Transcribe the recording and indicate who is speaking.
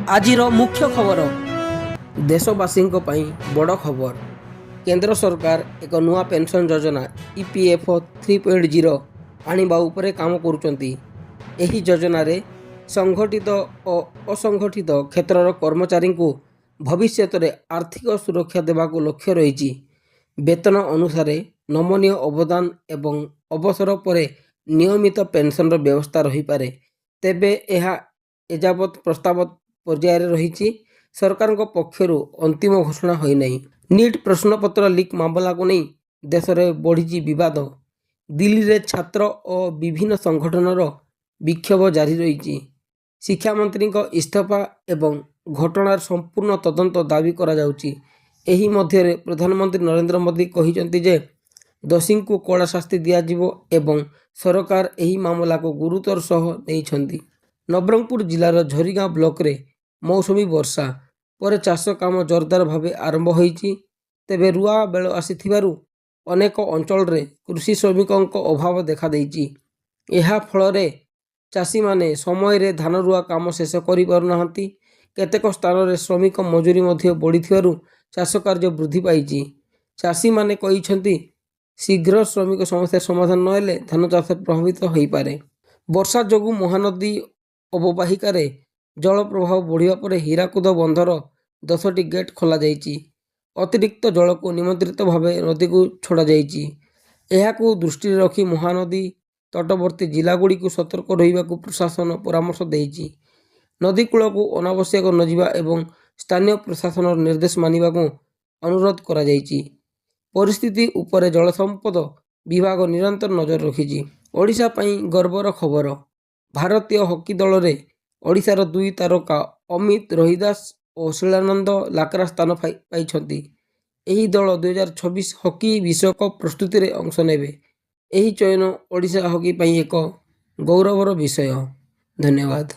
Speaker 1: ଆଜିର ମୁଖ୍ୟ ଖବର। ଦେଶବାସୀଙ୍କ ପାଇଁ ବଡ଼ ଖବର। କେନ୍ଦ୍ର ସରକାର ଏକ ନୂଆ ପେନ୍ସନ୍ ଯୋଜନା ଇପିଏଫ୍ 3.0 ଆଣିବା ଉପରେ କାମ କରୁଛନ୍ତି। ଏହି ଯୋଜନାରେ ସଂଗଠିତ ଓ ଅସଂଗଠିତ କ୍ଷେତ୍ରର କର୍ମଚାରୀଙ୍କୁ ଭବିଷ୍ୟତରେ ଆର୍ଥିକ ସୁରକ୍ଷା ଦେବାକୁ ଲକ୍ଷ୍ୟ ରହିଛି। ବେତନ ଅନୁସାରେ ନମନୀୟ ଅବଦାନ ଏବଂ ଅବସର ପରେ ନିୟମିତ ପେନ୍ସନ୍ର ବ୍ୟବସ୍ଥା ରହିପାରେ। ତେବେ ଏହା ଏଯାବତ୍ ପ୍ରସ୍ତାବ ପର୍ଯ୍ୟାୟରେ ରହିଛି। ସରକାରଙ୍କ ପକ୍ଷରୁ ଅନ୍ତିମ ଘୋଷଣା ହୋଇନାହିଁ। ନିଟ୍ ପ୍ରଶ୍ନପତ୍ର ଲିକ୍ ମାମଲାକୁ ନେଇ ଦେଶରେ ବଢ଼ିଛି ବିବାଦ। ଦିଲ୍ଲୀରେ ଛାତ୍ର ଓ ବିଭିନ୍ନ ସଂଗଠନର ବିକ୍ଷୋଭ ଜାରି ରହିଛି। ଶିକ୍ଷାମନ୍ତ୍ରୀଙ୍କ ଇସ୍ତଫା ଏବଂ ଘଟଣାର ସମ୍ପୂର୍ଣ୍ଣ ତଦନ୍ତ ଦାବି କରାଯାଉଛି। ଏହି ମଧ୍ୟରେ ପ୍ରଧାନମନ୍ତ୍ରୀ ନରେନ୍ଦ୍ର ମୋଦି କହିଛନ୍ତି ଯେ ଦୋଷୀଙ୍କୁ କଡ଼ା ଶାସ୍ତି ଦିଆଯିବ ଏବଂ ସରକାର ଏହି ମାମଲାକୁ ଗୁରୁତ୍ୱର ସହ ନେଇଛନ୍ତି। ନବରଙ୍ଗପୁର ଜିଲ୍ଲାର ଝରିଗାଁ ବ୍ଲକରେ ମୌସୁମୀ ବର୍ଷା ପରେ ଚାଷ କାମ ଜୋରଦାର ଭାବେ ଆରମ୍ଭ ହୋଇଛି। ତେବେ ରୁଆ ବେଳ ଆସିଥିବାରୁ ଅନେକ ଅଞ୍ଚଳରେ କୃଷି ଶ୍ରମିକଙ୍କ ଅଭାବ ଦେଖାଦେଇଛି। ଏହା ଫଳରେ ଚାଷୀମାନେ ସମୟରେ ଧାନ ରୁଆ କାମ ଶେଷ କରିପାରୁନାହାନ୍ତି। କେତେକ ସ୍ଥାନରେ ଶ୍ରମିକ ମଜୁରୀ ମଧ୍ୟ ବଢ଼ିଥିବାରୁ ଚାଷ କାର୍ଯ୍ୟ ବୃଦ୍ଧି ପାଇଛି। ଚାଷୀମାନେ କହିଛନ୍ତି, ଶୀଘ୍ର ଶ୍ରମିକ ସମସ୍ୟାର ସମାଧାନ ନହେଲେ ଧାନ ଚାଷ ପ୍ରଭାବିତ ହୋଇପାରେ। ବର୍ଷା ଯୋଗୁଁ ମହାନଦୀ ଅବବାହିକାରେ ଜଳ ପ୍ରବାହ ବଢ଼ିବା ପରେ ହୀରାକୁଦ ବନ୍ଧର 10ଟି ଗେଟ୍ ଖୋଲାଯାଇଛି। ଅତିରିକ୍ତ ଜଳକୁ ନିୟନ୍ତ୍ରିତ ଭାବେ ନଦୀକୁ ଛଡ଼ାଯାଇଛି। ଏହାକୁ ଦୃଷ୍ଟିରେ ରଖି ମହାନଦୀ ତଟବର୍ତ୍ତୀ ଜିଲ୍ଲାଗୁଡ଼ିକୁ ସତର୍କ ରହିବାକୁ ପ୍ରଶାସନ ପରାମର୍ଶ ଦେଇଛି। ନଦୀ କୂଳକୁ ଅନାବଶ୍ୟକ ନଯିବା ଏବଂ ସ୍ଥାନୀୟ ପ୍ରଶାସନର ନିର୍ଦ୍ଦେଶ ମାନିବାକୁ ଅନୁରୋଧ କରାଯାଇଛି। ପରିସ୍ଥିତି ଉପରେ ଜଳସମ୍ପଦ ବିଭାଗ ନିରନ୍ତର ନଜର ରଖିଛି। ଓଡ଼ିଶା ପାଇଁ ଗର୍ବର ଖବର। ଭାରତୀୟ ହକି ଦଳରେ ଓଡ଼ିଶାର ଦୁଇ ତାରକା ଅମିତ ରୋହିଦାସ ଓ ଶିଳାନନ୍ଦ ଲାକ୍ରା ସ୍ଥାନ ପାଇଛନ୍ତି। ଏହି ଦଳ 2026 ହକି ବିଶ୍ୱକପ୍ ପ୍ରସ୍ତୁତିରେ ଅଂଶ ନେବେ। ଏହି ଚୟନ ଓଡ଼ିଶା ହକି ପାଇଁ ଏକ ଗୌରବର ବିଷୟ। ଧନ୍ୟବାଦ।